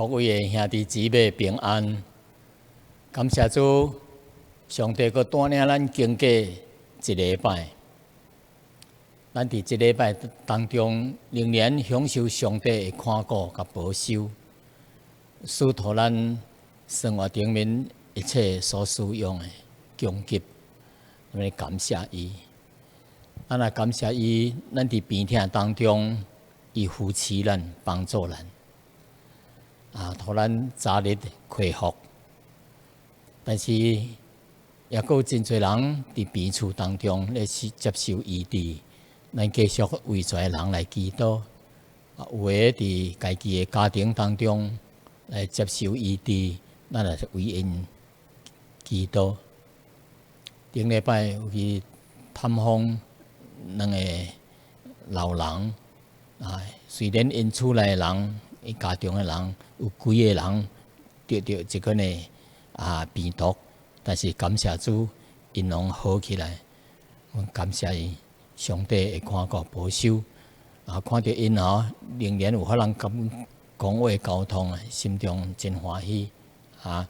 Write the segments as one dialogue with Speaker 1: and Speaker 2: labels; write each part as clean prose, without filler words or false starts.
Speaker 1: 各位的兄弟姊妹平安，感謝主，上帝閣帶領咱經過一禮拜。咱佇這禮拜當中，仍然享受上帝的看顧佮保守，賜予咱生活頂面一切所需用的供給，咱來感謝伊。咱也感謝伊，咱佇病痛當中，伊扶持咱，幫助咱。啊，予咱早日恢復，但是抑閣有真濟人佇病厝當中咧接受醫治，咱繼續為遮人來祈禱。啊，有的佇家己的家庭當中來接受醫治，咱也是為𪜶祈禱。頂禮拜有去探訪兩個老人，啊，雖然𪜶厝內人，伊家中的人有幾个人得著這款的啊病毒，但是感謝主，𪜶攏好起來。阮感謝伊，上帝會看顧保守。啊，看著𪜶吼，仍然有法通共阮講話溝通，心中真歡喜。啊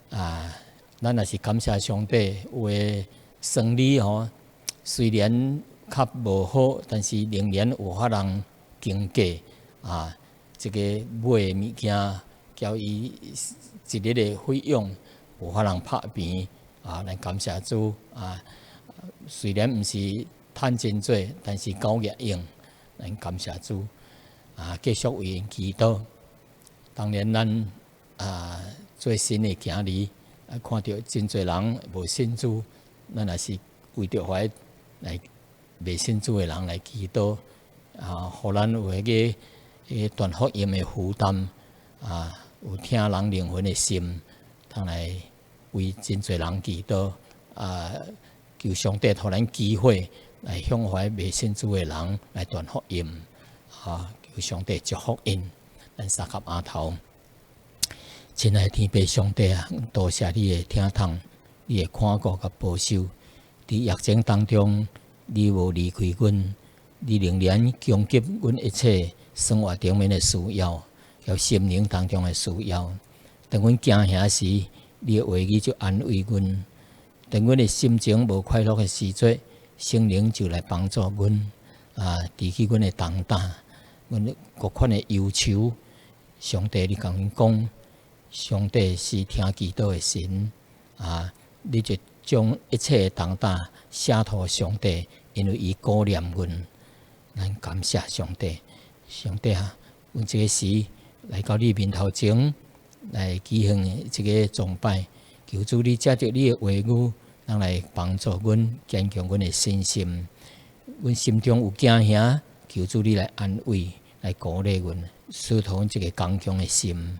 Speaker 1: 啊，咱也是感謝上帝，有的生理吼，雖然較無好，但是仍然有法通經過啊。這個買的物件，交伊一日的費用，有法通拍平啊！來感謝主啊！雖然毋是趁真濟，但是夠額用，咱感謝主啊！繼續為𪜶祈禱。當然，咱啊做神的囝兒，啊看著真濟人無信主，咱也是為著遐來未信主的人來祈禱啊，予咱有彼個。傳福音的負擔啊，有疼人靈魂的心，通來為真濟人祈禱啊，求上帝予咱機會來向遐未信主的人來傳福音啊，求上帝祝福𪜶，咱三匣阿頭，親愛的天父上帝啊，多謝你的疼痛，你的看顧佮保守，佇疫情當中，你無離開阮，你仍然供給阮一切生活頂面的需要，佮心靈當中的需要。當阮驚嚇時，你的話語就安慰阮；當阮的心情無快樂的時陣，聖靈就來幫助阮。啊，除去阮的重擔，阮各款的憂愁。上帝，你共阮講，上帝是聽祈禱的神。啊，你就將一切的重擔卸予上帝，因為伊顧念阮。咱感謝上帝。上帝啊，阮這個時來到你面頭前來舉行這個崇拜，求主你藉著你的話語，通來幫助阮，堅強阮的信心。阮心中有驚嚇，求主你來安慰，來鼓勵阮，賜予阮這個剛強的心。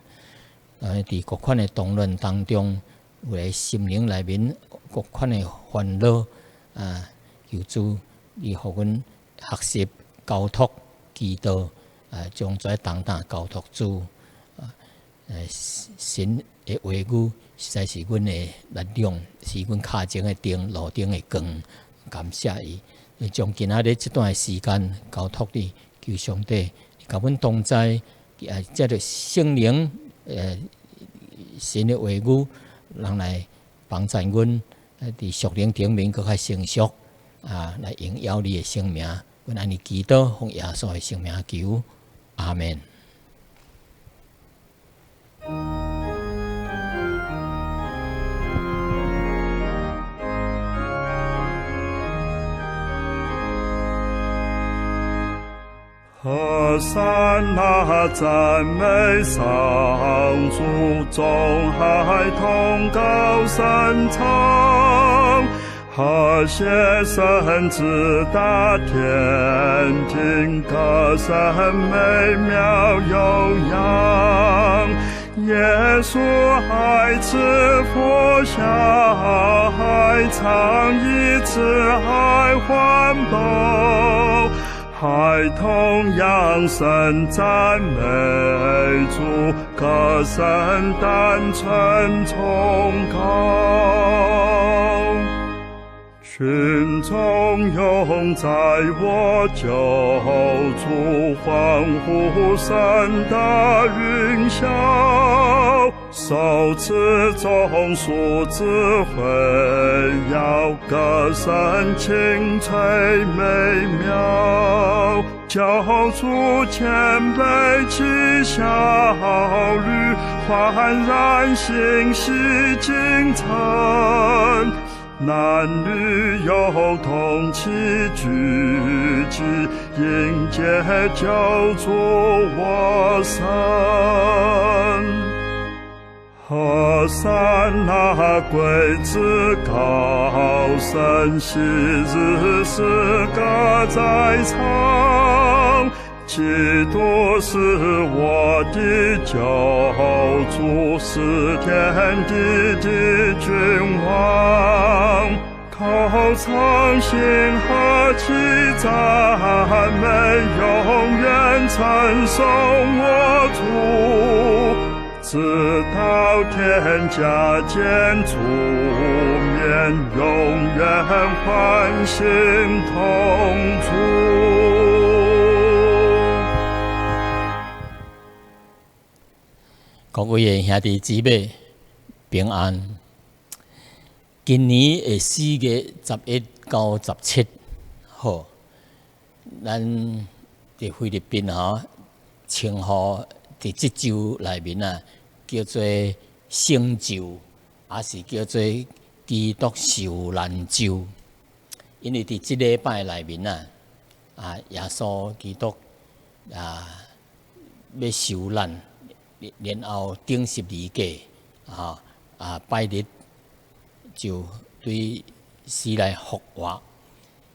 Speaker 1: 啊，佇各款的動亂當中，有的心靈內面各款的煩惱啊，求主你予阮學習交託祈禱。啊，將這重擔交託主，啊，神的話語實在是阮的力量，是阮跤前的燈，路頂的光。感謝伊，將今仔日這段時間交託你，求上帝共阮同在，啊，藉著聖靈，神的話語，人來幫助阮，佇屬靈頂面閣較成熟，啊，來榮耀你的聖名。阮按呢祈禱，奉耶穌的聖名求。阿門。
Speaker 2: 和散那讚美上主，眾孩童高聲唱，和諧聲直達天聽，歌聲美妙悠揚。耶穌愛慈父小孩，常以慈愛環抱。孩童揚聲讚美主，歌聲單純崇高。全心中永在我救主，歡呼聲達雲霄，手持棕樹枝榮耀，歌聲清脆美妙，救主謙卑騎小驢，歡然欣喜進城。男女幼童齊聚集，迎接救主我神。和散那歸至高神，昔日詩歌再唱。基督是我的救主，是天地的君王。口唱心和齊讚美，永遠稱頌我主，直到天家見主面，永遠歡欣同住。
Speaker 1: 各位的兄弟姊妹平安。今年的4月11到17號，咱佇菲律賓吼稱呼佇這週內面啊，叫做聖週，抑是叫做基督受難週。因為佇這禮拜內面啊，耶穌基督啊欲受難，然後釘十字架，拜日就對死來復活。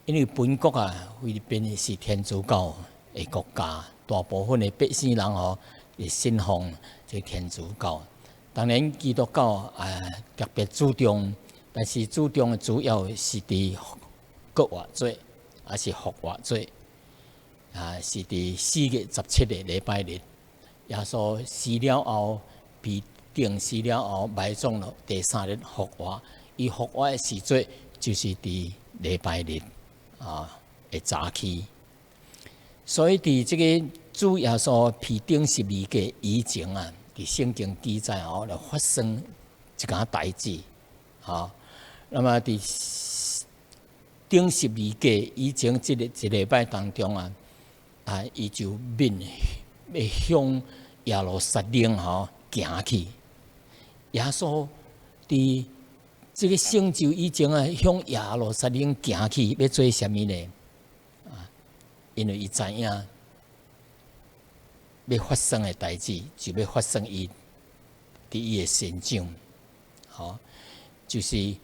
Speaker 1: 因為本國啊，菲律賓是天主教的國家，大部分的百姓人吼會信奉這天主教。當然，基督教啊特別注重，但是注重的主要是佇復活節，抑是復活節，是佇4月17日禮拜日，耶穌死了後，被釘死了後，埋葬了，第三日復活。伊復活的時節就是佇禮拜日的早起。所以佇這个主耶穌被釘十字架以前啊，佇聖經記載哦，就發生一件代誌。那麼佇釘十字架以前這個一禮拜當中啊，伊就面欲向耶路撒冷吼行去。耶穌佇這个聖週以前啊，向耶路撒冷行去，欲做啥物呢？因為伊知影欲發生的代誌，就欲發生伊佇伊的身上，就是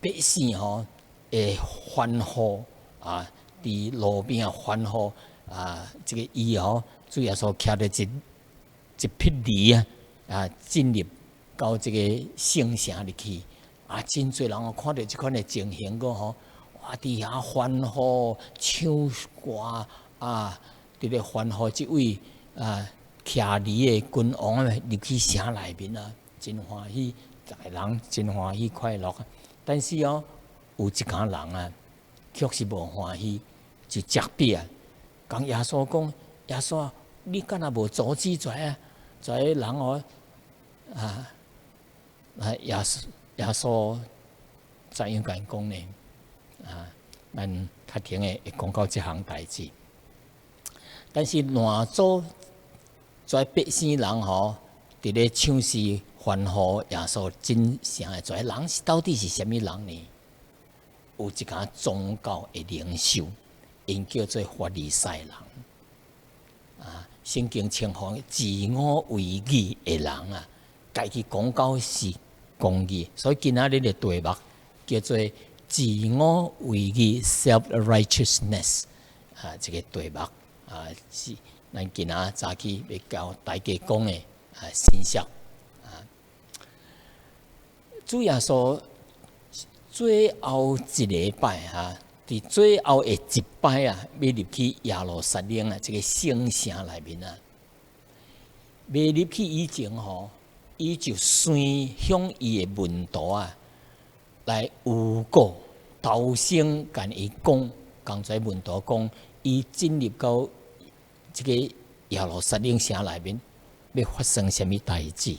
Speaker 1: 百姓吼會歡呼啊，佇路邊歡呼啊，這个伊吼主耶穌騎著一匹驢啊，進入到這个聖城入去，真濟人哦看著這款的情形閣吼，哇！佇遐歡呼、唱歌啊，佇咧歡呼這位騎驢的君王啊入去城內面啊，真歡喜，逐个人真歡喜快樂。但是哦，有一寡人啊，卻是無歡喜，就責備啊，共耶穌講：耶穌，你敢若無阻止遮啊？遮人哦，耶穌怎樣共𪜶講呢？咱較停的會講到這項代誌。但是攔阻遮百姓人吼，佇咧唱詩歡呼耶穌進城的遮人是到底是啥物人呢？有一寡宗教的領袖，𪜶叫做法利賽人。聖經稱呼自我為義的人啊，家己講到是公義，所以今仔日的題目叫做自我為義（self-righteousness）啊，這个題目啊是咱今仔早起欲共大家講的信息啊。主耶穌最後一禮拜哈，佇最後的一擺啊，欲入去耶路撒冷啊，這个聖城內面啊，未入去以前吼，伊就先向伊的門徒啊來預告，頭先共伊講，剛才門徒講，伊進入到這個耶路撒冷城內面，欲發生啥物代誌？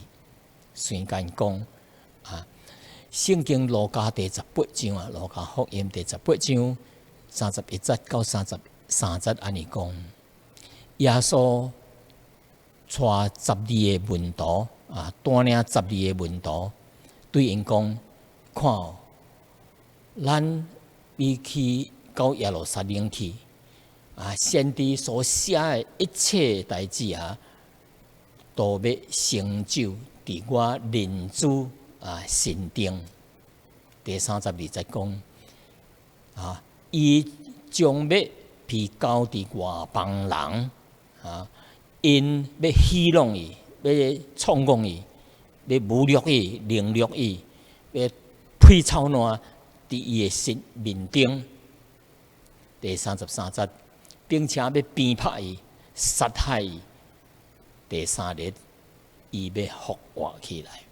Speaker 1: 先共𪜶講啊，聖經路加第十八章啊，路加福音第十八章31節到33節按呢講，耶穌帶十二个門徒啊，帶領十二个門徒，對𪜶講：看哦，咱欲去到耶路撒冷去啊！先知所寫的一切代誌啊，都欲成就佇我人子啊身頂。第32節講啊，伊將欲被交佇外邦人啊，𪜶欲戲弄伊，欲創戇伊，欲侮辱伊、凌辱伊，欲吐臭瀾佇伊的身面頂。第三十三節，並且欲鞭拍伊、殺害伊。第三日，伊欲復活起來。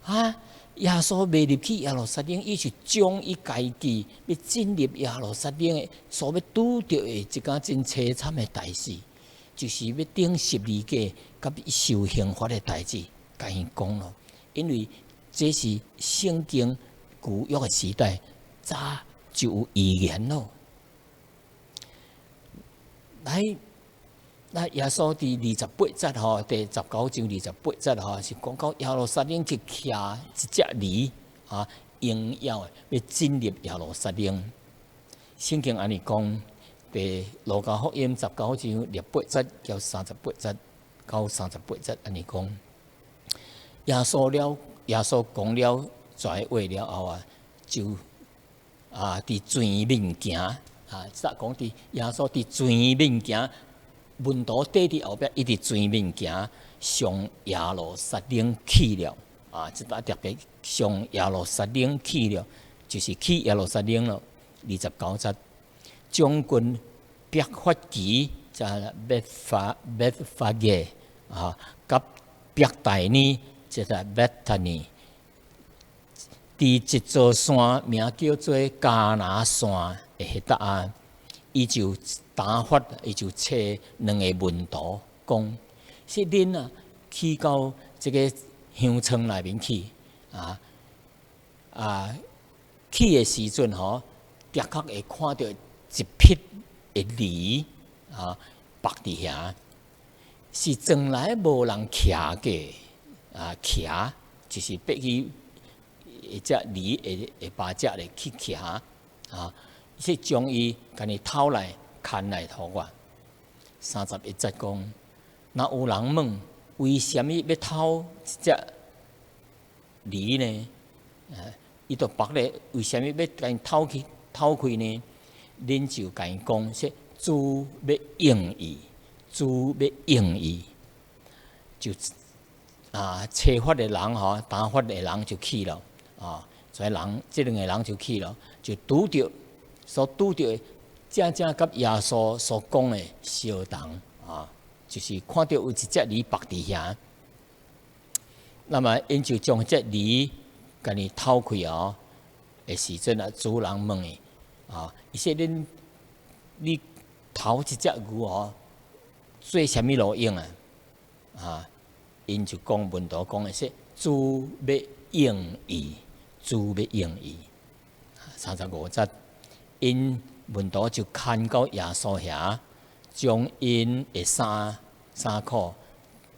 Speaker 1: 啊！耶穌未入去耶路撒冷，伊是將伊家己欲進入耶路撒冷的所欲拄著的一件真凄慘的代誌，就是欲釘十字架佮受刑罰的代誌，共𪜶講囉。因為這是聖經舊約的時代，早就有預言囉。來，那耶穌佇二十八節吼，第十九章二十八節吼，是講到耶路撒冷去騎一隻驢啊，榮耀的欲進入耶路撒冷。聖經按呢講，佇路加福音十九章二十八節到三十八節到三十八節按呢講，耶穌講了這話了後啊，就啊佇前面行啊，即講佇耶穌佇前面行，門徒綴佇後壁，伊佇前面行，上耶路撒冷去了。啊，這擺特別上耶路撒冷去了，就是去耶路撒冷了。二十九節，將近伯法其，就伯法嘅啊，佮伯大尼，這個 Bethany，佇一座山名叫做迦拿山的彼搭啊，伊就打發，伊就差兩个門徒講：是恁啊，去到這个鄉村內面去啊啊，去的時陣吼，的確會看著一匹的驢啊，縛佇遐，是從來無人騎過啊，騎就是逼去一隻驢的的馬隻咧去騎啊，是將伊共伊偷來牽來予我。31節講，若有人問為啥物欲偷這隻驢呢？伊就縛咧，為啥物欲共伊偷去偷開呢？恁就共伊講說，主欲用伊，主欲用伊，就啊，差發的人吼，打發的人就去了啊，這人這兩個人就去了，就拄著所拄著的，正正佮耶穌所講的相同啊，就是看著有一隻驢縛佇遐，那麼𪜶就將這驢共伊偷開哦，的時陣啊，主人問伊啊，伊說恁你偷這隻牛哦，做啥物路用啊？啊，𪜶就講門徒講的說，主欲用伊，主欲用伊。35節，𪜶門徒就牽到耶穌遐，將𪜶的衫衫褲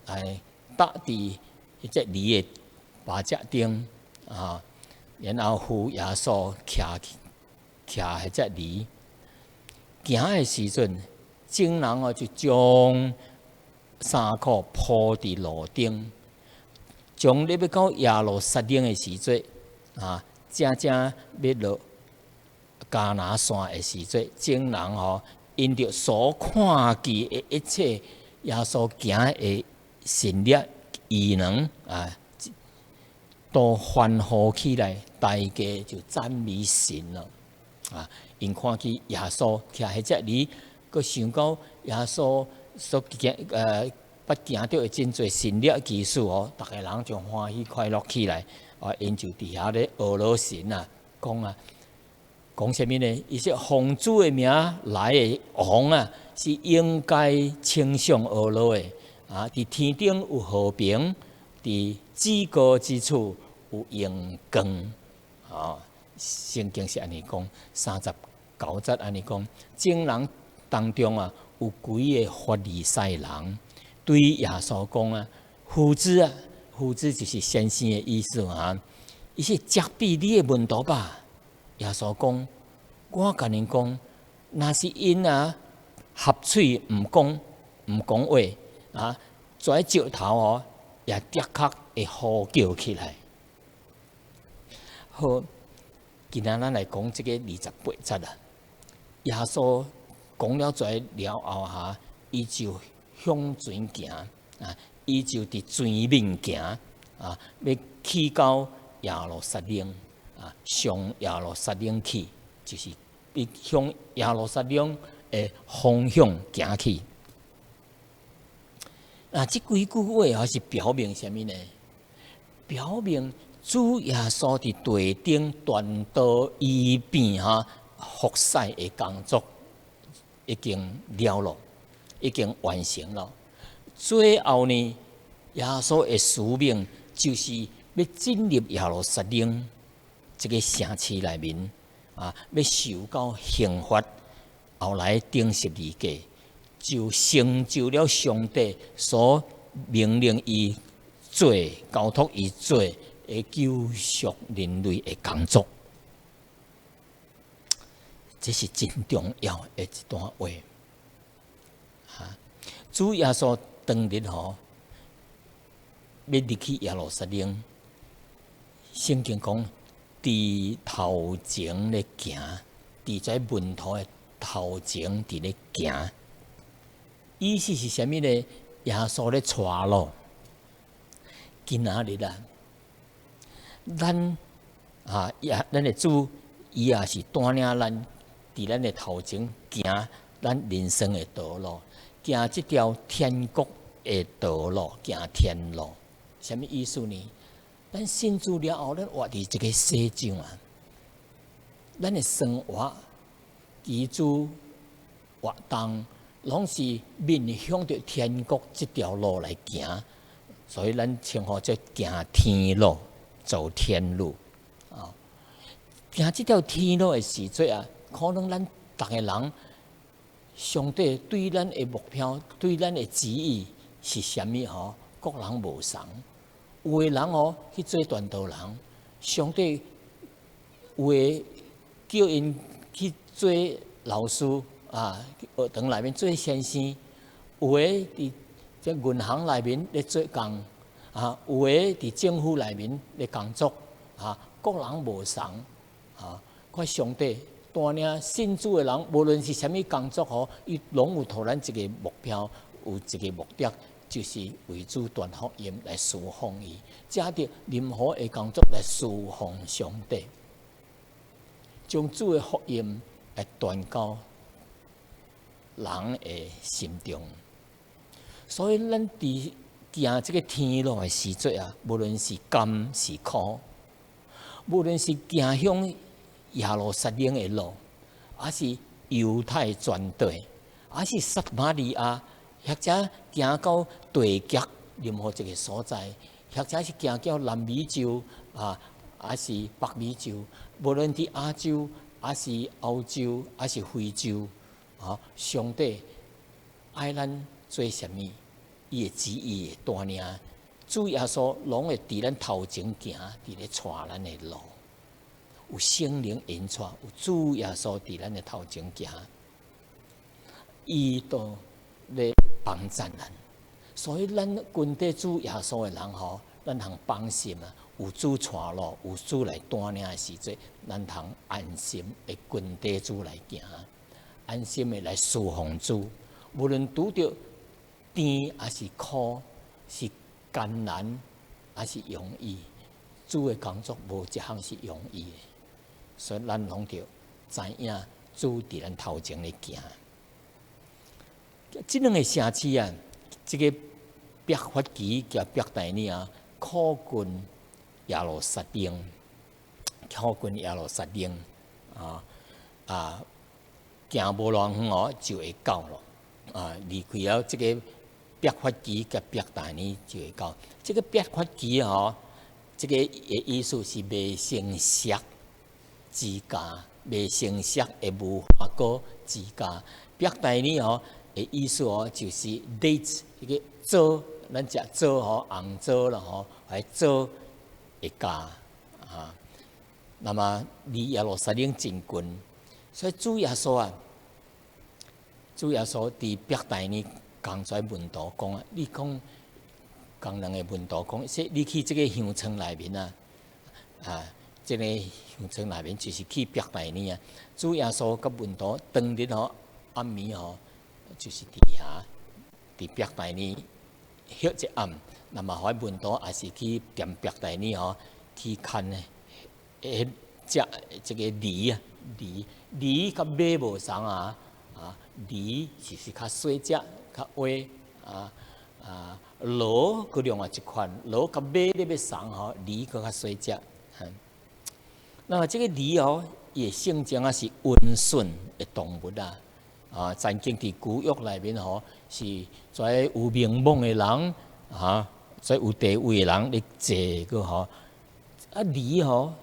Speaker 1: 來搭佇彼隻驢的馬隻頂啊，然後扶耶穌騎騎彼隻驢。行的時陣，眾人哦就將衫褲鋪佇路頂，將咧欲到耶路撒冷的時陣啊，正正欲落迦拿山的時陣，眾人吼因著所看見的一切耶穌行的神蹟異能啊，都歡呼起來，大家就讚美神了啊！𪜶看見耶穌騎彼隻驢，閣想到耶穌所行捌行著的真濟神蹟奇事哦，逐个人就歡喜快樂起來啊！𪜶就佇遐咧呵咾神啊，講啊，講啥物呢？伊說奉主的名來的王啊，是應該稱頌阿羅的啊！佇天頂有和平，佇至高之處有榮光。啊，聖經是按呢講，39節按呢講，眾人當中啊，有幾个法利賽人對耶穌講啊，夫子啊，夫子就是先生的意思啊。伊說責備你的門徒吧。耶穌講，我共恁講，若是𪜶啊合喙毋講話啊，這石頭哦也的確會呼叫起來。好，今仔咱來講這个28節啊。耶穌講了這了後哈，伊就向前行啊，伊就佇前面行啊，欲去到耶路撒冷啊，上耶路撒冷去，就是欲向耶路撒冷的方向行去。啊，這幾句話還是表明啥物呢？表明主耶穌佇地頂傳道醫病哈服侍的工作已經了咯，已經完成了。最後呢，耶穌的使命就是欲進入耶路撒冷這个城市內面啊，欲受到刑罰，後來釘十字架，就成就了上帝所命令伊做、交託伊做的救贖人類的工作。這是真重要的一段話。哈，主耶穌當日吼，欲入去耶路撒冷，聖經講，佇頭前咧行，佇這門徒的頭前佇咧行。意思是啥物呢？耶穌咧帶路。今仔日啊，咱啊，耶，咱的主，伊也是帶領咱佇咱的頭前行咱人生的道路，行這條天國的道路，行天路。啥物意思呢？咱信主了後，咱活佇這个世上啊，咱的生活、居住、活動，攏是面向著天國這條路來行，所以咱稱呼做行天路、走天路啊。行這條天路的時陣啊，可能咱逐个人，上帝對咱的目標、對咱的旨意是啥物吼？各人無仝。有的人哦去做傳道人，上帝有的叫𪜶去做老師啊，學堂內面做先生；有的佇這銀行內面咧做工啊，有的佇政府內面咧工作啊，各人無仝啊。看上帝帶領信主的人，無論是啥物工作吼，伊攏有予咱一个目標，有一个目的。就是為主傳福音來侍奉伊，藉著任何的工作來侍奉上帝，將主的福音來傳到人的心中。所以，咱佇行這个天路的時陣啊，無論是甘是苦，無論是行向耶路撒冷的路，抑是猶太全地，抑是撒瑪利亞，或者行到地極任何一个所在，或者是行到南美洲啊，抑是北美洲，無論佇亞洲，抑是歐洲，抑是非洲，啊，上帝愛咱做啥物，伊的旨意會帶領，主耶穌攏會佇咱頭前行，佇咧帶咱的路，有聖靈引帶，有主耶穌佇咱的頭前行，伊都咧幫贊咱，所以咱跟綴主耶穌的人吼，咱通放心啊！有主帶路，有主來帶領的時陣，咱通安心的跟綴主來行，安心的來侍奉主。無論拄著甜抑是苦，是艱難抑是容易，主的工作無一項是容易的，所以咱攏著知影主佇咱頭前咧行。這兩个城市啊，這个伯法其佮伯大尼啊，靠近耶路撒冷，靠近耶路撒冷啊。啊，行無偌遠哦，就會到咯。啊，離開了這个伯法其佮伯大尼就會到。這个伯法其吼，這个的意思是未成熟之家，未成熟的無花果之家。伯大尼吼的意思哦，就是 date 彼个棗，咱食棗吼，紅棗啦吼，還棗的家啊。那麼離耶路撒冷真近，所以主耶穌啊，主耶穌佇伯大尼共遮門徒講啊，你講共兩个門徒講，說你去這个鄉村內面啊，啊，這个鄉村內面就是去伯大尼啊。主耶穌佮門徒當日吼，暗暝吼，就是佇遐，佇伯大尼歇一暗，那麼彼門徒也是去踮伯大尼吼去牽彼隻這个驢啊，驢驢佮馬無仝啊，啊，驢就是較細隻、較矮啊啊，騾閣另外一款，騾佮馬咧欲仝吼，驢閣較細隻。那麼這个驢哦，伊的性情啊是溫順的動物啊，啊，曾經佇舊約內面吼，是遮有名望的人啊，遮有地位的人咧坐閣吼，啊驢吼，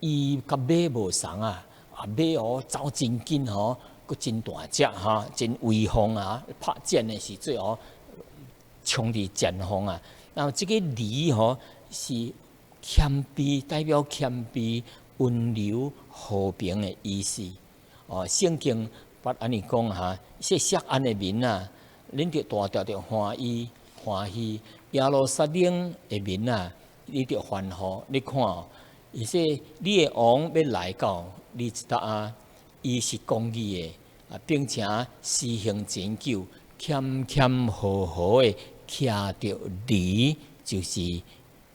Speaker 1: 伊佮馬無仝啊，啊馬哦走真緊吼，閣真大隻哈，真威風啊！拍戰的時陣哦，衝佇前方啊。那麼這个驢吼是謙卑，代表謙卑、溫柔、和平的意思。哦，聖經捌按呢講哈，說錫安的民啊，恁著大著著歡喜歡喜；耶路撒冷的民啊，你著歡呼。你看，伊說你的王欲來到你這搭啊，伊是公義的啊，並且施行拯救，謙謙和和的騎著驢，就是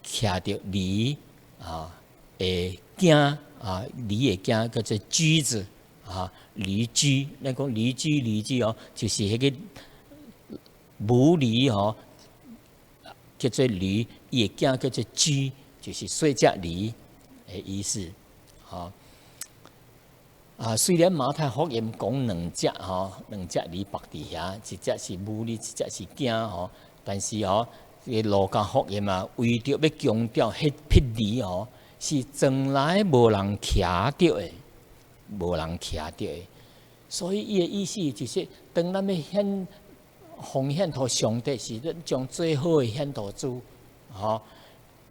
Speaker 1: 騎著驢啊的囝啊，驢的囝叫做駒子啊，驢駒。咱講驢駒，驢駒哦，就是彼个母驢吼，叫做驢，伊的囝叫做駒，就是細隻驢的意思，吼。啊，雖然馬太福音講兩隻吼，兩隻驢縛佇遐，一隻是母驢，一隻是囝吼，但是吼，這个路加福音啊，為著欲強調彼匹驢吼，是從來無人騎著的，無人騎著的，所以伊的意思就是，當咱欲獻奉獻予上帝時，咱將最好的獻予主，吼。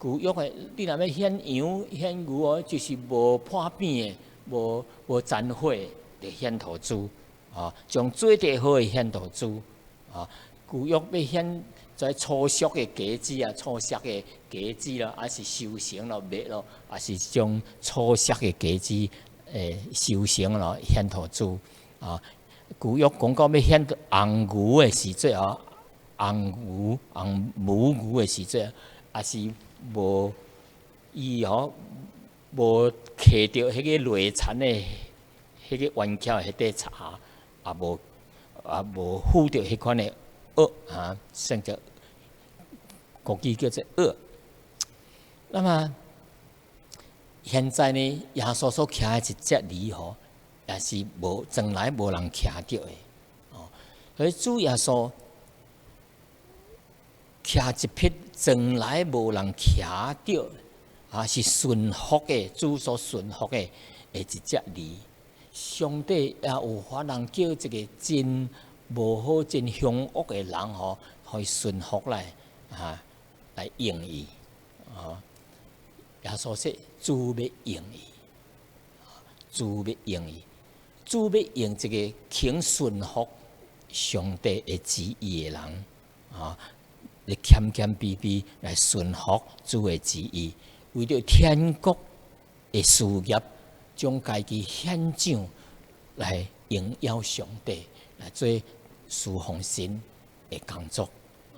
Speaker 1: 舊約的，你若欲獻羊、獻牛哦，就是無破病的、無殘血的，就獻予主，啊，將最著好的獻予主，啊。舊約欲獻這初熟的果子啊，初熟的果子啦，抑是收成咯、麥咯，抑是將初熟的果子收成咯獻予主，啊。舊約講到欲獻紅牛的時陣哦，紅牛、紅母牛的時陣，抑是無伊吼無騎著彼个犁田的彼个彎曲彼塊柴，也無負著彼款的軛啊，算做國語叫做軛。那麼現在呢，耶穌所騎的一隻驢吼，也是無從來無人騎著的哦。所以主耶穌騎一匹從來無人騎著，啊，是順服的，主所順服的的一隻驢。上帝也有法通叫一个真無好、真兇惡的人吼，予伊順服來啊，來用伊啊。耶穌說：主欲用伊，主欲用伊，主欲用一个肯順服上帝的旨意的人啊，來謙謙卑卑來順服主的旨意，為著天國的事業，將家己獻上來榮耀上帝，來做侍奉神的工作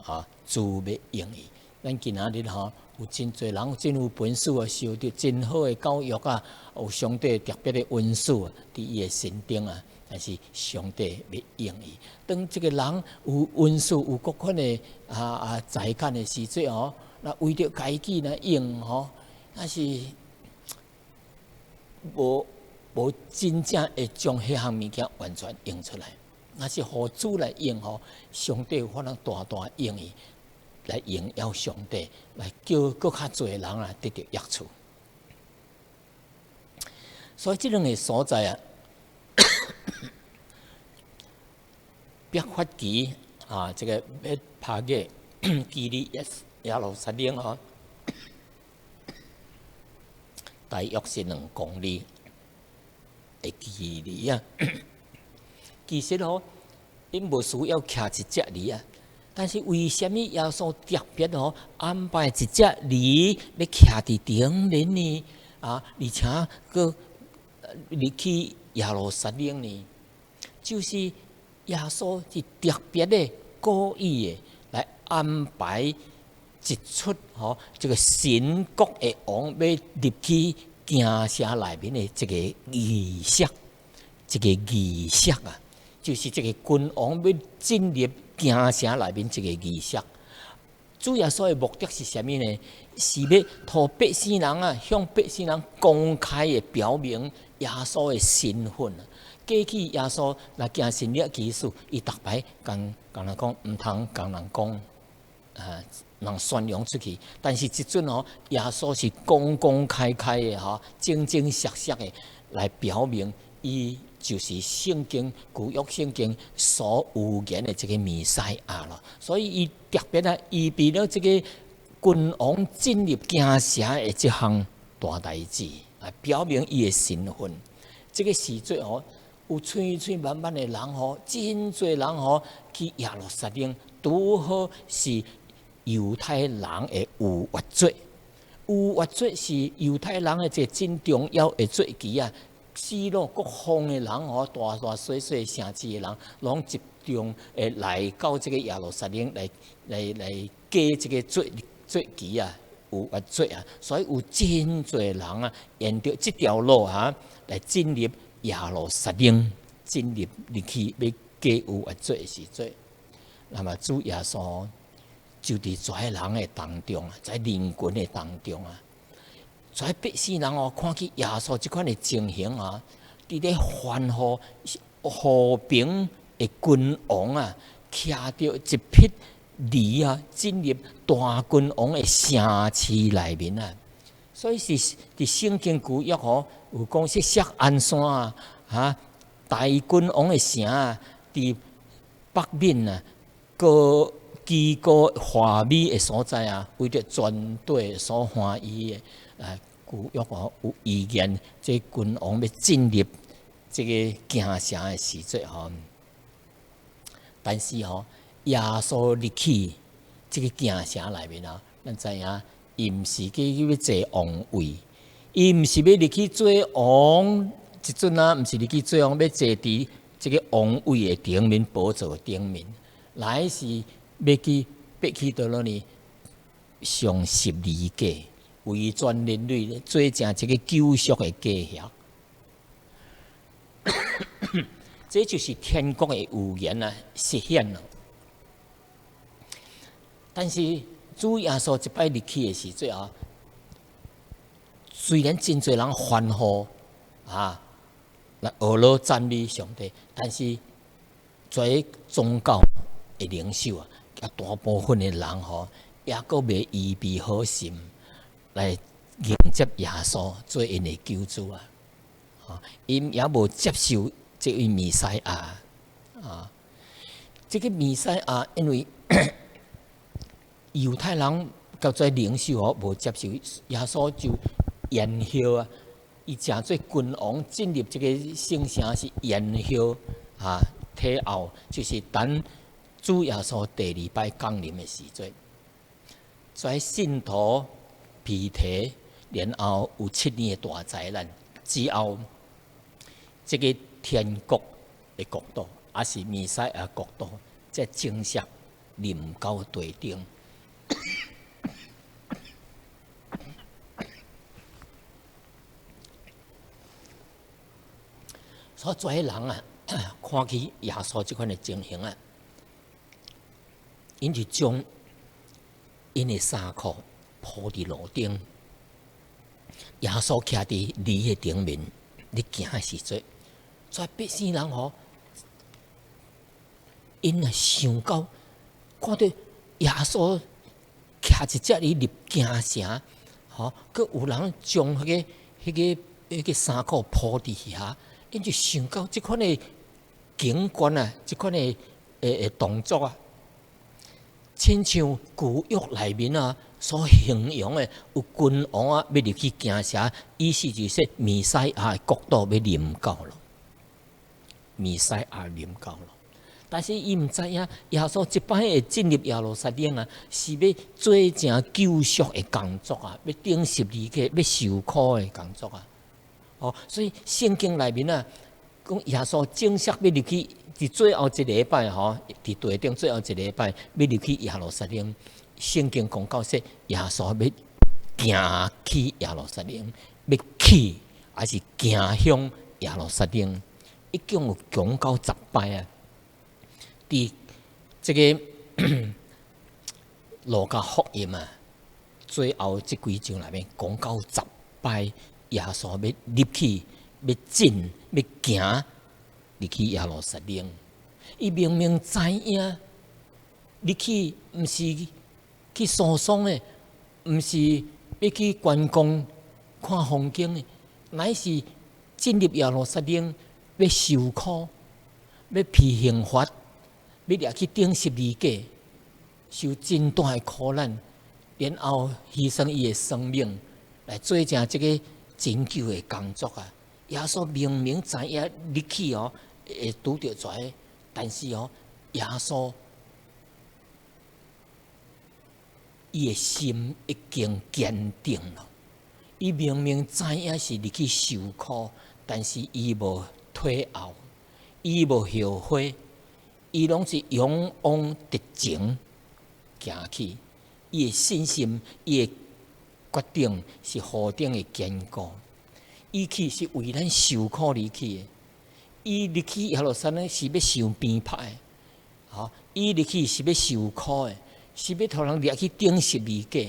Speaker 1: 啊！主欲用伊。咱今仔日吼，有真濟人真有本事啊，受著真好的教育啊，有上帝特別的恩賜啊，佇伊的身頂啊。但是上帝欲用伊，當這个人有恩賜、有各款的才幹的時陣吼，那為著家己來用吼，那是無無真正會將彼項物件完全用出來。若是予主來用吼，上帝有法通大大用伊來榮耀上帝，來叫閣較濟人來得著益處。所以這兩个所在啊，伯法其啊，這个伯帕嘅距離耶路撒冷吼，大約是2公里的距離啊。其實吼，𪜶無需要騎一隻驢啊，但是為啥物耶穌特別吼安排一隻驢欲騎佇頂面呢？啊，而且閣入去耶路撒冷呢？就是耶穌是特別的故意的來安排一出吼，這个神國的王欲入去京城內面的這个儀式，這个儀式啊，就是這个君王欲進入京城內面這个儀式。主耶穌的目的是啥物呢？是欲予百姓人啊，向百姓人公開的表明耶穌的身份。過去耶穌若行神蹟奇事，伊逐擺共共人講，毋通共人講，啊，人宣揚出去。但是這陣吼，耶穌是公公開開的吼，正正實實的來表明，伊就是聖經舊約聖經所預言的這个彌賽亞咯。所以伊特別啊，預備了這个君王進入京城的這項大代誌，來表明伊的身份。這个時節吼，有千千萬萬的人吼，真濟人吼去耶路撒冷，拄好是猶太人的逾越節。逾越節是猶太人的一个真重要的節期啊！四路各方的人吼，大大細細城市的人，攏集中會來到這个耶路撒冷來來來過這个節節期啊，逾越節啊，所以有真濟人啊，沿著這條路啊來進入耶路撒冷，進入入去欲過逾越節的時陣，那麼主耶穌就佇遮人的當中啊，在人群的當中啊，遮百姓人哦，看見耶穌這款的情形啊，佇咧歡呼和平的君王啊，騎著一匹驢啊，進入大君王的城市內面啊。所以是佇聖經舊約吼，有講說錫安山啊，哈，大君王的城啊，佇北面啊，高基高華美的所在啊，為著全地所歡喜的啊，舊約吼有預言，這君王欲進入這个京城的時節吼。但是吼，耶穌入去這个京城內面啊，咱知影，伊毋是去欲坐王位，伊毋是欲入去做王，這陣啊，毋是入去做王，欲坐佇這个王位的頂面，寶座頂面，來是欲去欲去佗落呢？上十字架，為全人類做成一个救贖的計劃。這就是天國的預言啊，實現了。但是主耶穌一擺入去的時陣啊，雖然真濟人歡呼啊，來學了讚美上帝，但是遮宗教的領袖啊，大部分的人吼，猶閣未預備好心來迎接耶穌做𪜶的救主啊！𪜶也無接受這位彌賽亞啊！這个彌賽亞因為猶太人佮這領袖吼無接受耶穌，就延後啊！伊成做君王進入這个聖城是延後啊，退後就是等主耶穌第二擺降臨的時陣，遮信徒疲疲，然後有7年的大災難之後，這个天國的國度，抑是彌賽亞國度，才正式臨到地頂。所以遮人啊，看見耶穌這款的情形啊，𪜶就將𪜶的衫褲鋪佇路頂，耶穌徛佇驢的頂面，咧行的時陣，遮百姓人吼，𪜶啊想到看著耶穌騎一隻驢入京城，吼，閣有人將彼個衫褲鋪佇遐，𪜶就想到這款的景觀啊，這款的動作啊，親像舊約內面啊所形容的，有君王啊欲入去京城，意思就是說彌賽亞的國度欲臨到了，彌賽亞臨到了。但是伊毋知影，耶穌這擺會進入耶路撒冷啊，是欲做成救贖的工作啊，欲釘十字架、欲受苦的工作啊。哦，所以聖經內面啊，講耶穌正式欲入去，佇最後一禮拜吼，佇地頂最後一禮拜欲入去耶路撒冷。聖經講到說，耶穌欲行去耶路撒冷，欲去還是行向耶路撒冷，一共有講到10擺啊。佇這个路加福音啊，最後這幾章內面講到十擺，耶穌欲入去，欲進，欲行入去耶路撒冷。伊明明知影入去毋是去疏鬆的，毋是欲去觀光看風景的，乃是進入耶路撒冷欲受苦，欲被刑罰，欲掠去釘十字架，受真大的苦難，然後犧牲伊的生命來做成這个拯救的工作啊！耶穌明明知影入去哦，會拄著罪，但是哦，耶穌伊的心已經堅定了。伊明明知影是入去受苦，但是伊無退後，伊無後悔。伊攏是勇往直前行去，伊的信心，伊的決定是何等的堅固。伊去是為咱受苦而去的，伊入去耶路撒冷是欲受鞭拍的，吼！伊入去是欲受苦的，是欲予人掠去釘十字架。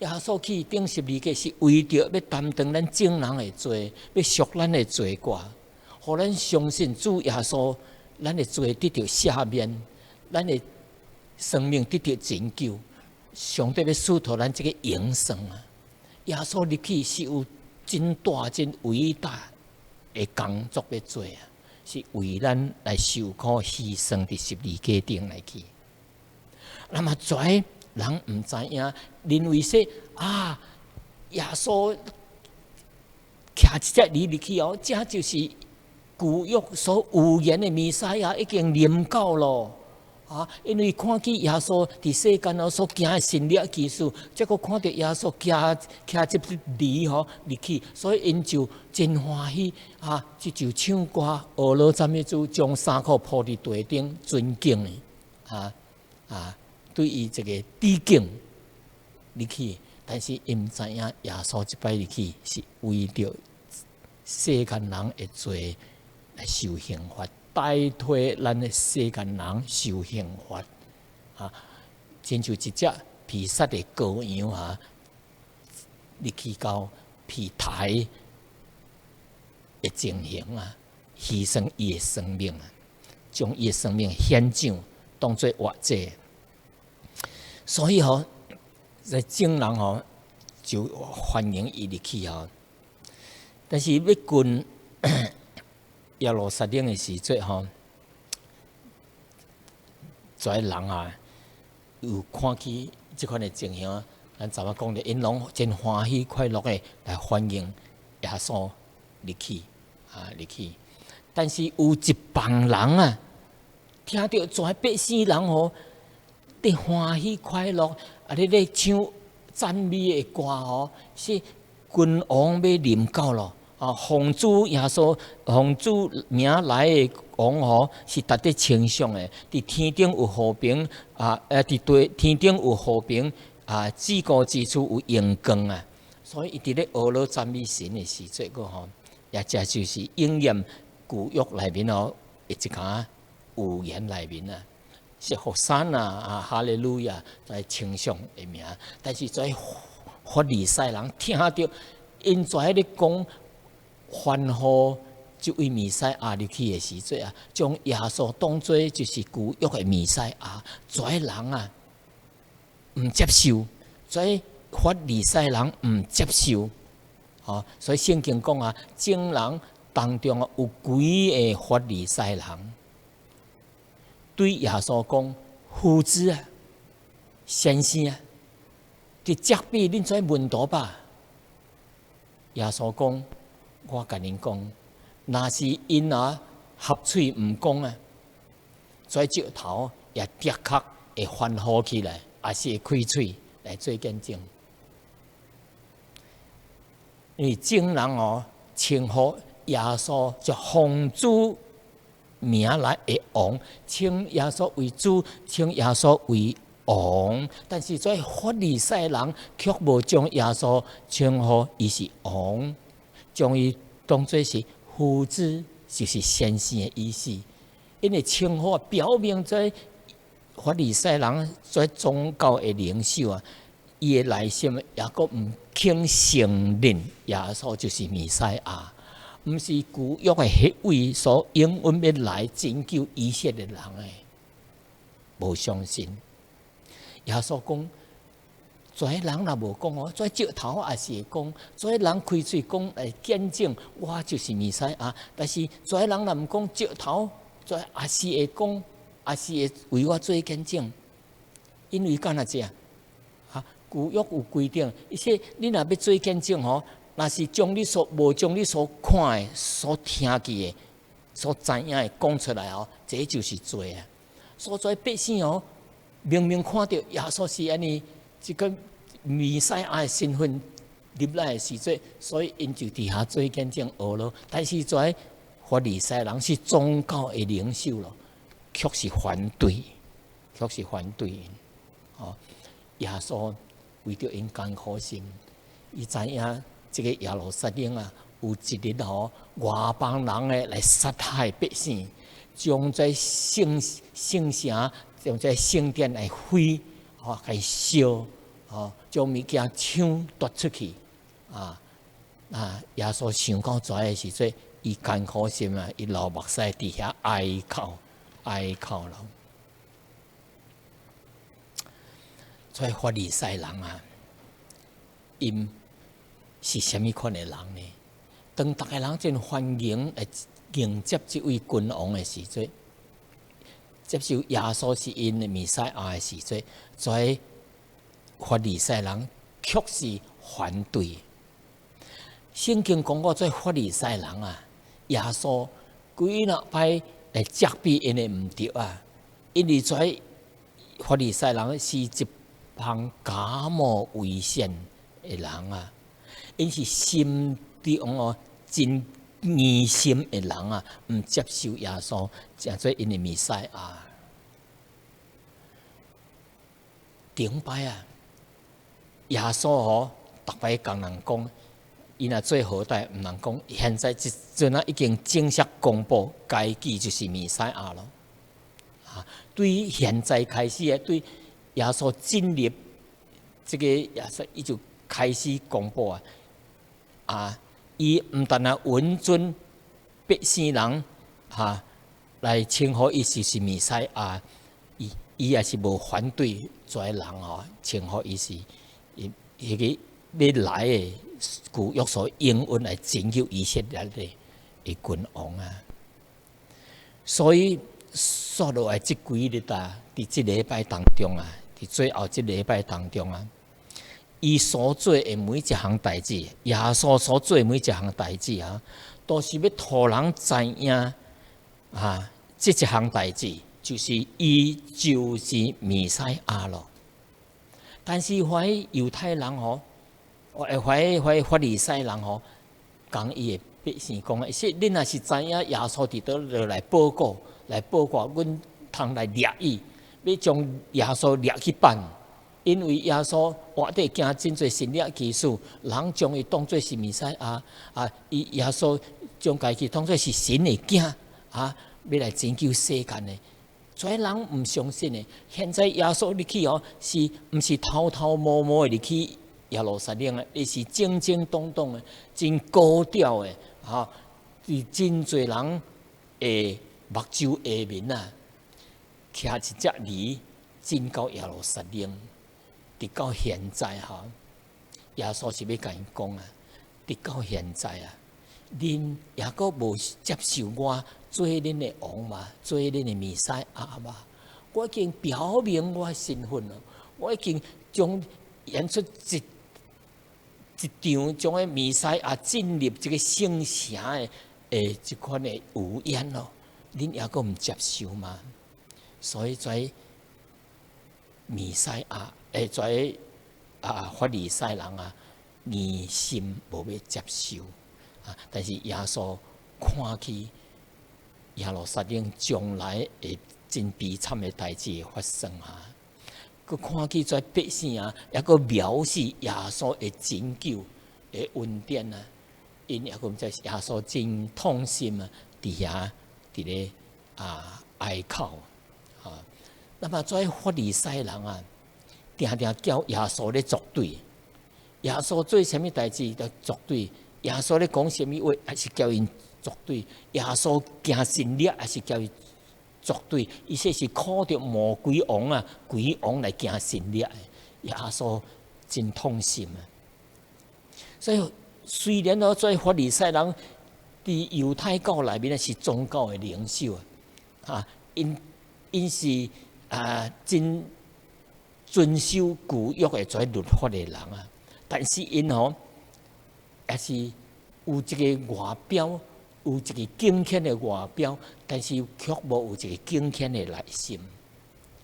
Speaker 1: 耶穌去釘十字架是為著欲擔當咱眾人的罪，欲贖咱的罪過，予咱相信主耶穌。咱的罪得著赦免，咱的生命得著拯救。上帝欲賜予咱這个永生啊！耶穌入去是有真大、真偉大的工作欲做啊！是為咱來受苦犧牲佇十字架頂來去。那麼遮人毋知影，認為說啊，耶穌騎一隻驢入去哦，這就是舊約所預言的彌賽亞已經臨到咯，啊！因為看見耶穌佇世間哦所行的神蹟奇事，才閣看著耶穌騎這匹驢吼入去，所以𪜶就真歡喜啊！這就唱歌，呵咾讚美主，將衫褲鋪佇地頂，尊敬的啊啊！對伊一个致敬入去，但是𪜶毋知影耶穌這擺入去是為著世間人的罪來受刑罰，代替咱的世間人受刑罰，啊，親像一隻被殺的羔羊啊，入去到被刣的情形啊，犧牲伊的生命啊，將伊的生命獻上，當做活祭。所以吼，這眾人吼就歡迎伊入去吼，但是欲近耶路撒冷的時陣吼，遮人啊有看見這款的情形，咱昨仔講的，𪜶攏真歡喜快樂的來歡迎耶穌入去啊入去。但是有一幫人啊，聽著遮百姓人吼，佇歡喜快樂，啊咧咧唱讚美的歌吼，是君王欲臨到咯。啊，奉主耶穌，奉主名來的王吼，是值得稱頌的。佇天頂有和平，啊，佇地天頂有和平，啊，至高之處有榮光啊。所以伊佇咧呵咾讚美神的時陣，閣吼，也這就是應驗舊約內面哦，一項預言內面啊，是和散那啊，哈利路亞來稱頌的名。但是遮法利賽人聽著𪜶遮咧講。歡呼這位彌賽亞入去的時陣啊，將耶穌當做就是舊約的彌賽亞，遮人啊毋接受，遮法利賽人毋接受，吼，所以聖經講啊，眾人當中啊有幾個法利賽人對耶穌講：夫子啊，先生啊，佇責備恁這門徒吧。耶穌講：我共恁講，若是𪜶啊合喙毋講啊，這石頭也的確會歡呼起來，也是會開喙來做見證。因為眾人哦稱呼耶穌就奉主名來的王，稱耶穌為主，稱耶穌為王。但是這法利賽人卻無將耶穌稱呼伊是王，將伊當做是夫子，就是先生的意思。𪜶的稱呼表明這法利賽人這宗教的領袖啊，伊的內心猶閣毋肯承認耶穌就是彌賽亞，毋是舊約的彼位所應允欲來拯救以色列人的，無相信。耶穌講，這人若無講哦，這石頭也是會講，這人開喙講來見證，我就是彌賽亞。但是這人若毋講，石頭這也是會講，也是會為我做見證。因為敢若這，啊，舊約有規定，伊說你若欲做見證吼，若是將你所無將你所看的、所聽見的、所知影的講出來哦，這就是罪啊。所以百姓哦，明明看著耶穌是按呢，這個彌賽亞的身份入來的時陣，所以𪜶就佇遐做見證學咯。但是這法利賽人是宗教的領袖咯，卻是反對，卻是反對。哦，耶穌為著𪜶艱苦心，伊知影這個耶路撒冷啊，有一日吼外邦人的來殺害百姓，將這聖聖城、將這聖殿來毀，吼，來燒，吼，將物件搶奪出去，啊啊！耶穌想到這的時陣，伊艱苦心啊，伊流目屎佇遐哀哭，哀哭咯。這法利賽人啊，𪜶是啥物款的人呢？當逐个人真歡迎來迎接這位君王的時陣，接受耶穌是𪜶的彌賽亞的時陣，這法利賽人卻是反對。聖經講過，這法利賽人啊，耶穌幾若擺來責備𪜶的毋對啊，因為這法利賽人是一幫假冒為善的人啊，𪜶是心中哦真硬心的人啊，毋接受耶穌，成做𪜶的彌賽亞。頂擺啊，耶穌吼，逐擺共人講，伊若做好代，毋通講，現在這陣啊已經正式公布，家己就是彌賽亞咯。啊，對現在開始啊，對耶穌進入這個耶穌，伊就開始公布啊。啊，伊毋但啊允准百姓人哈來稱呼伊是彌賽亞，伊伊也是無反對這人吼稱呼伊是伊彼個欲來的舊約所應允來拯救以色列的的君王啊。所以煞落來這幾日啊，佇這禮拜當中啊，佇最後這禮拜當中啊，伊所做的每一項代誌，耶穌所做的每一項代誌啊，都是欲予人知影啊，這一項代誌就是伊就是彌賽亞咯。但是遐猶太人吼，遐遐法利賽人吼，共伊的百姓講，說恁若是知影耶穌佇佗落來報告，來報告，阮通來掠伊，欲將耶穌掠去辦。因為耶穌活底行真濟神蹟奇事，人將伊當做是彌賽亞，啊，伊耶穌將家己當做是神的囝，啊，欲來拯救世間的。這人毋相信的。現在耶穌入去哦，是毋是偷偷摸摸的入去耶路撒冷啊？伊是正正當當的，真高調的，吼，佇真濟人的目睭下面啊，騎一隻驢進到耶路撒冷，直到現在吼，耶穌是欲共𪜶講啊，直到現在啊，恁猶閣無接受我做恁的王嗎？做恁的彌賽亞嗎？我已經表明我的身份咯，我已經將演出一一場將個彌賽亞進入這個聖城的這款的預言咯，恁猶閣毋接受嗎？所以這彌賽亞這法利賽人啊，硬心無欲接受啊！但是耶穌看去耶路撒冷將來會真悲慘的代誌會發生啊！閣看去這百姓啊，猶閣藐視耶穌的拯救的恩典啊！𪜶猶閣毋知耶穌真痛心啊！佇遐佇咧哀哭啊！那麼這法利賽人啊，定定叫耶穌咧作對，耶穌做啥物代誌就作對，耶穌咧講啥物話，也是叫𪜶作對。耶穌行神蹟，也是叫伊作對。伊說是靠著魔鬼王啊，鬼王來行神蹟的。耶穌真痛心啊！所以雖然哦，這法利賽人佇猶太教內面是宗教的領袖啊，𪜶是真遵守舊約的這律法的人啊，但是𪜶吼也是有一個外表，有一個敬虔的外表，但是卻無有一個敬虔的內心。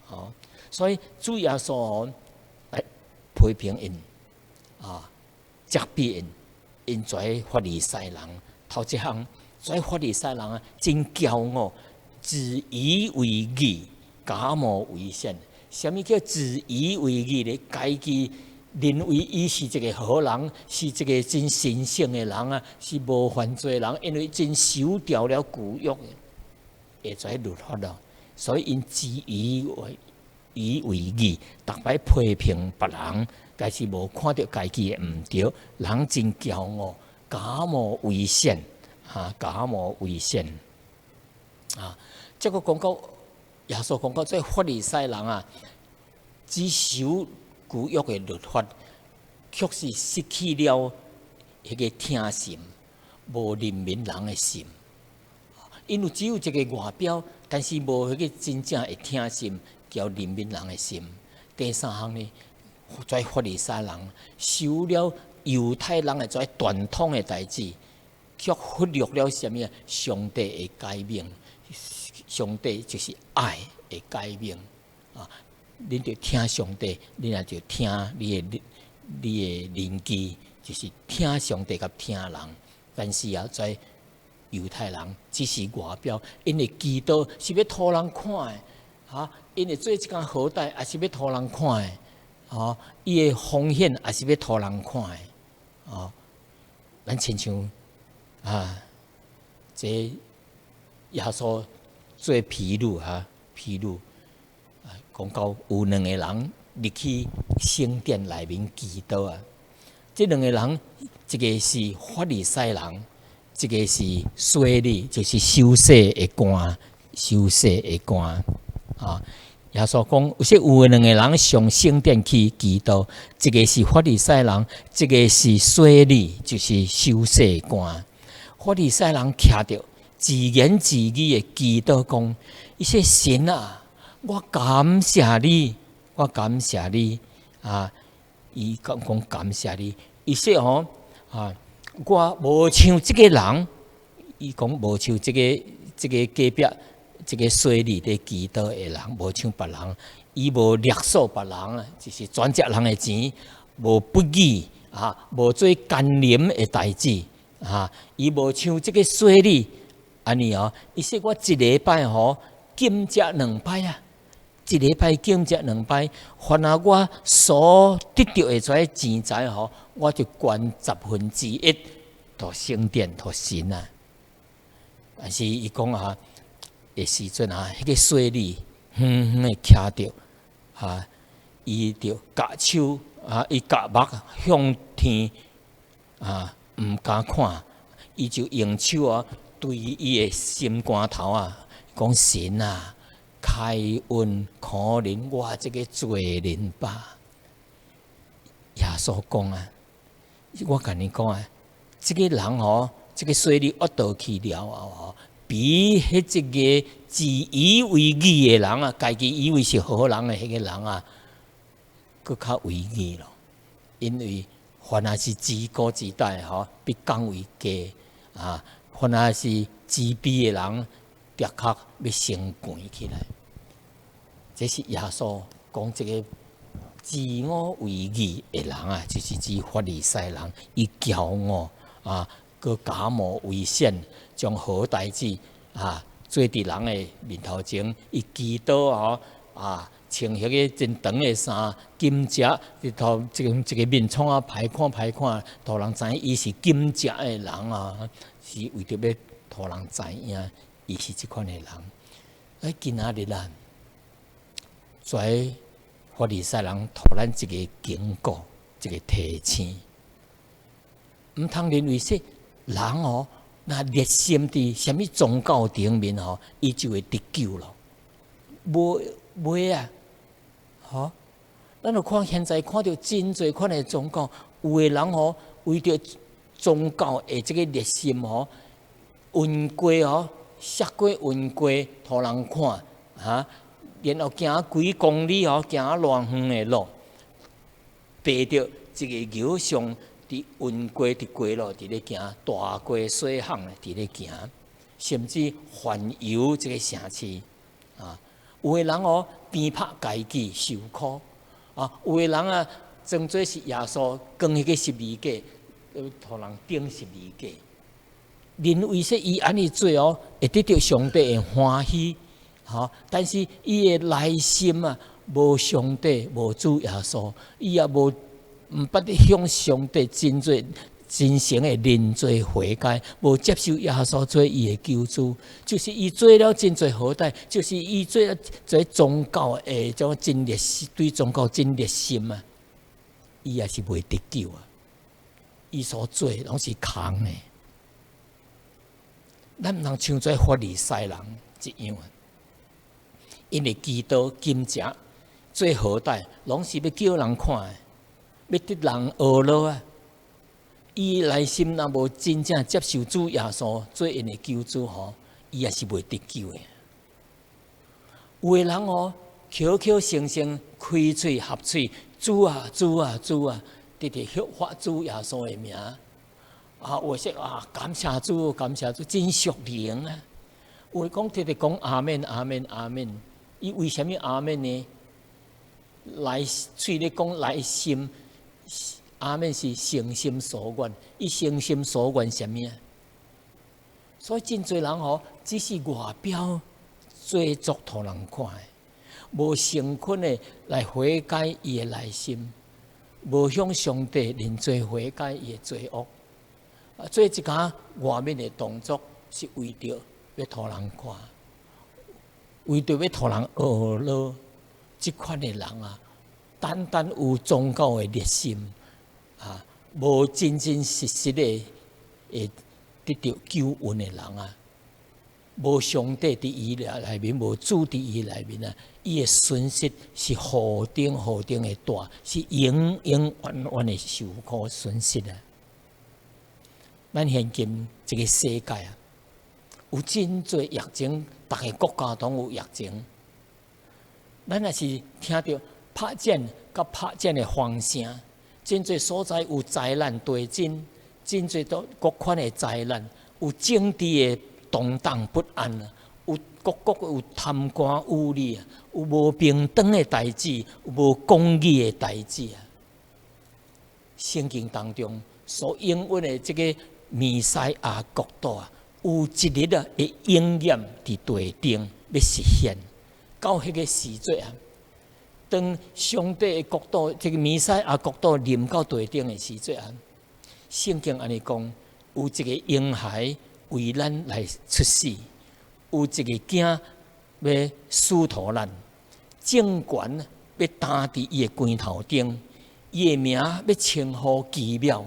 Speaker 1: 吼，所以主耶穌吼來批評𪜶啊，責備𪜶，𪜶這法利賽人頭一項，這法利賽人啊，真驕傲，自以為義，假冒為善。啥物叫自以為義咧？家己認為伊是一個好人，是一個真神聖的人啊，是無犯罪的人，因為真守牢了舊約的這律法咯，所以𪜶自以為義，逐擺批評別人，但是無看著家己的毋對，人真驕傲，假冒為善，哈，假冒為善，啊，這個講到耶穌講到這法利賽人啊，只守舊約的律法，卻是失去了彼個疼心，無憐憫人的心。𪜶有只有一個外表，但是無彼個真正會疼心，叫憐憫人的心。第三項呢，這法利賽人守了猶太人的這傳統的代誌，卻忽略了啥物啊？上帝的誡命，上帝就是愛的誡命啊！恁著聽上帝，恁也著聽你的鄰居，就是聽上帝佮聽人。但是啊，這猶太人只是外表，𪜶的祈禱是欲予人看的，哈！𪜶會做這工好代，也是欲予人看的，吼！伊的奉獻也是欲予人看的，哦！咱親像啊，這耶穌做譬喻哈，譬喻啊，講到有兩個人入去聖殿內面祈禱啊，這兩個人，一個是法利賽人，一個是稅吏，就是收稅的官，收稅的官啊。耶穌講，有說有兩個人上聖殿去祈禱，一個是法利賽人，一個是稅吏，就是收稅官。法利賽人徛著自言自語的祈禱講：伊說神啊，我感謝你，我感謝你啊！伊講講感謝你，伊說吼啊，我無像這個人，伊講無像這個隔壁這個稅吏佇祈禱的人，無像別人，伊無勒索別人啊，就是賺食人的錢，無不義啊，無做奸淫的代誌啊，伊無像這個稅吏按呢哦，伊說我一禮拜吼禁食兩擺啊，一禮拜禁食兩擺，凡啊我所得著的這錢財吼，我就捐1/10予聖殿予神啊。但是伊講啊，的時陣啊，彼個稅吏遠遠的徛著，啊，伊就舉手啊，伊舉目向天啊，毋敢看，伊就用手啊，對伊的心肝頭啊，講神啊，開恩可憐我這個罪人吧。耶穌講啊，我共你講啊，這個人吼，這個稅吏惡倒去了後吼，比彼一個自以為義的人啊，家己以為是好人的彼個人啊，閣較為義咯。因為凡若是自高自大吼，必降為低啊；凡若是自卑的人，的確欲升懸起來。這是耶穌講這個自我為義的人啊，就是指法利賽人，伊驕傲啊，閣假冒為善，將好代誌啊做佇人的面頭前，伊祈禱吼啊，穿彼个真長的衫，禁食，日頭這個一個面創啊歹看歹看，予人知影伊是禁食的人啊，是為著欲予人知影，伊是這款的人。哎，今仔日啊，遮法利賽人予咱一個警告，一個提醒，毋通認為說人哦，若熱心佇啥物宗教頂面吼，伊就會得救咯。無袂啊，吼！咱著看現在看著真濟款的宗教，有的人吼為著宗教的這個熱心吼，雲過吼，摔過雲過，予人看，哈，然後行幾公里吼，行偌遠的路，爬著一个牛上佇雲過佇街路佇咧行，大街小巷佇咧行，甚至環遊這個城市啊。有的人哦，鞭拍家己受苦啊；有的人啊，裝做是耶穌扛彼個十字架，予人釘十字架。認為說伊按呢做哦，會得著上帝的歡喜，吼。但是伊的內心啊，無上帝，無主耶穌，伊也無毋捌咧向上帝真濟真誠的認罪悔改，無接受耶穌做伊的救主，就是伊做了真濟好代，就是伊做了這宗教的種真熱心，對宗教真熱心啊，伊也是袂得救啊。伊所做攏是空的。咱毋通像這法利賽人一樣啊，𪜶會祈禱禁食做好代，攏是欲叫人看的，欲得人呵咾啊。伊內心若無真正接受主耶穌做𪜶的救主吼，伊也是袂得救的。有的人哦，口口聲聲開喙合喙，主啊主啊主啊，直直歇發主耶穌的名。啊，有說啊，感謝主，感謝主，真屬靈啊！有的講直直講阿們阿們阿們，伊為啥物阿們呢？內喙咧講內心，阿們是誠心所願，伊誠心所願啥物啊？所以真濟人吼，只是外表做作予人看的，無誠懇的來悔改伊的內心，無向上帝認罪悔改伊的罪惡。啊，做一寡外面的動作，是為著欲予人看，為著欲予人呵咾。這款的人啊，單單有宗教的熱心，啊，無真真實實的會得著救恩的人啊，無上帝佇伊內面，無主佇伊內面啊，伊的損失是何等何等的大，是永永遠遠的受苦損失啊！咱現今這個世界啊，有真濟疫情，逐个國家攏有疫情。咱若是聽著拍戰佮拍戰的風聲，真濟所在有災難地震，真濟都各款的災難，有政治的動盪不安啊，有各國有貪官污吏啊，有無平等的代誌，有無公義的代誌啊。聖經當中所應允的這個彌賽亞國度啊，有一日啊會應驗佇地頂欲實現。到彼個時陣啊，當上帝的國度，這個彌賽亞國度臨到地頂的時陣啊，聖經按呢講，有一個嬰孩為咱來出世，有一個囝欲賜予咱，政權欲擔佇伊的肩頭頂，伊的名欲稱呼奇妙，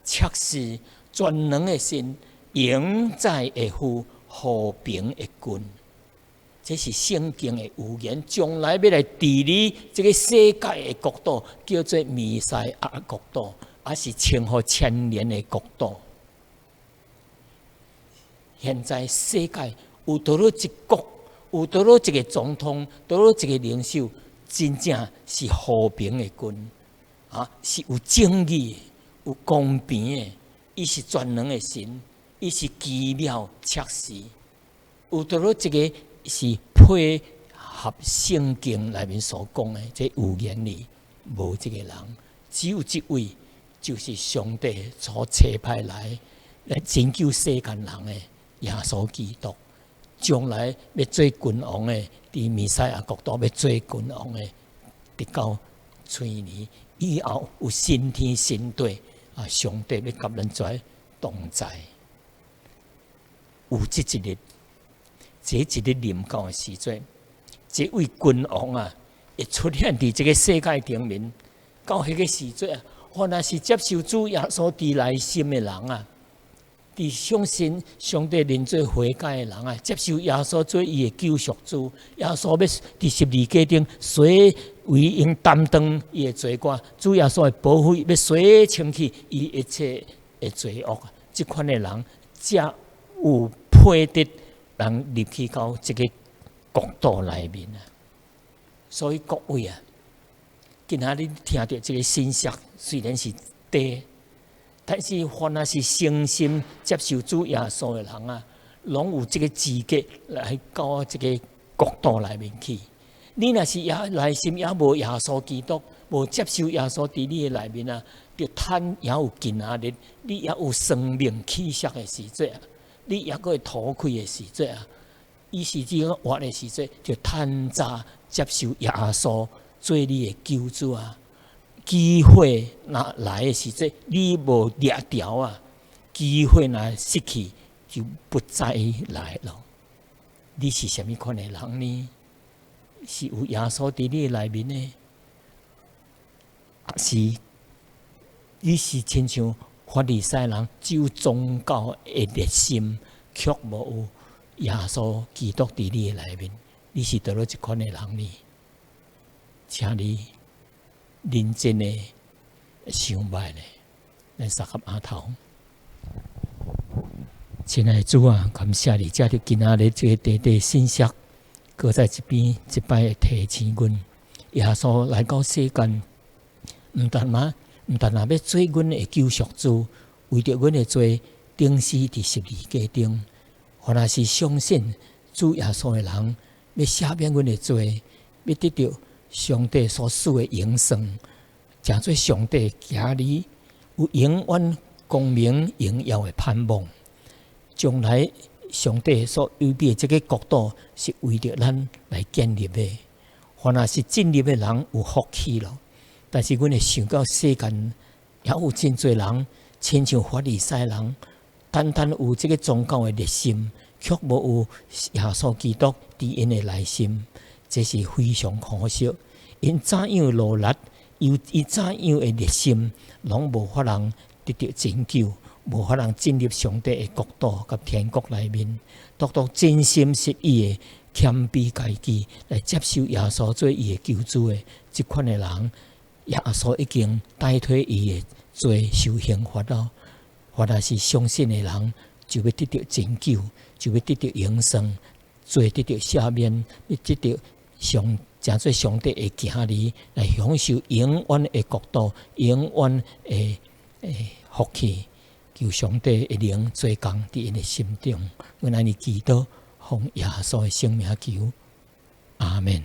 Speaker 1: 策士全能的神，永在的父，和平的君。這是聖經的預言，將來欲來治理這个世界的國度，叫做彌賽亞國度，抑是稱呼千年的國度。現在世界有佗落一國，有佗落一个總統，佗落一个領袖，真正是和平的君，啊，是有正義的、有公平的，伊是全能的神，伊是奇妙策士。有佗落一个是配合聖經內面所講的這預言裡，無這个人，只有這位，就是上帝所差派來來拯救世間人的耶穌基督。將來欲做君王的，佇彌賽亞國度欲做君王的，直到千年以後有新天新地啊！上帝欲佮咱做同在，有這一日。這一日臨到的時陣，這位君王啊，會出現佇這个世界頂面。到彼个時陣啊，凡若是接受主耶穌佇內心的人啊，佇相信上帝認罪悔改的人啊，接受耶穌做伊的救贖主，耶穌欲佇十字架頂洗為𪜶擔當伊的罪過，主耶穌的寶血欲洗清去伊一切的罪惡，這款的人才有配得人入去到這个國度內面啊！所以各位啊，今仔日聽著這个信息，雖然是短，但是凡若是誠心接受主耶穌的人啊，攏有這个資格來到這个國度內面去。你若是也內心猶無耶穌基督，無接受耶穌佇你的內面啊，就趁猶有今仔日，你猶有生命氣息的時陣啊！你猶閣會吐氣的時陣啊，伊是指講活的時陣，就趁早接受耶穌做你的救主啊！機會若來的時陣，你無掠著啊！機會若失去，就不再來了。你是啥物款的人呢？是有耶穌佇你的內面呢？抑是你是親像法利賽人，只有宗教的熱心，卻無有耶穌基督佇你的內面？你是佗落一款的人呢？請你認真的想覓咧，咱相佮囥頭。親愛的主啊，感謝你，藉著今仔日這个短短信息，閣再一遍一擺的提醒阮，耶穌來到世間，毋但若欲做阮的救贖主，為著阮的罪釘死佇十字架頂，凡若是相信主耶穌的人，欲赦免阮的罪，欲得著上帝所賜的永生，成做上帝子女，有永遠光明榮耀的盼望。將來上帝所預備的這个國度，是為著咱來建立的。凡若是進入的人有福氣咯，但是阮會想到世間也有真濟人，親像法利賽人，單單有這个宗教的熱心，卻無有耶穌基督佇𪜶的內心，這是非常可惜。𪜶怎樣努力，有伊怎樣的熱心，攏無法通得著拯救，無法通進入上帝的國度佮天國內面。獨獨真心實意的謙卑家己來接受耶穌做伊的救主的這款的人，耶穌已經代替伊的罪受刑罰咯。凡若是相信的人，就欲得著拯救，就欲得著永生，罪得著赦免，欲得著上成做上帝的子女，來享受永遠的國度、永遠的福氣。求上帝的靈做工佇𪜶的心中，阮按呢祈禱，奉耶穌的聖名求，阿門。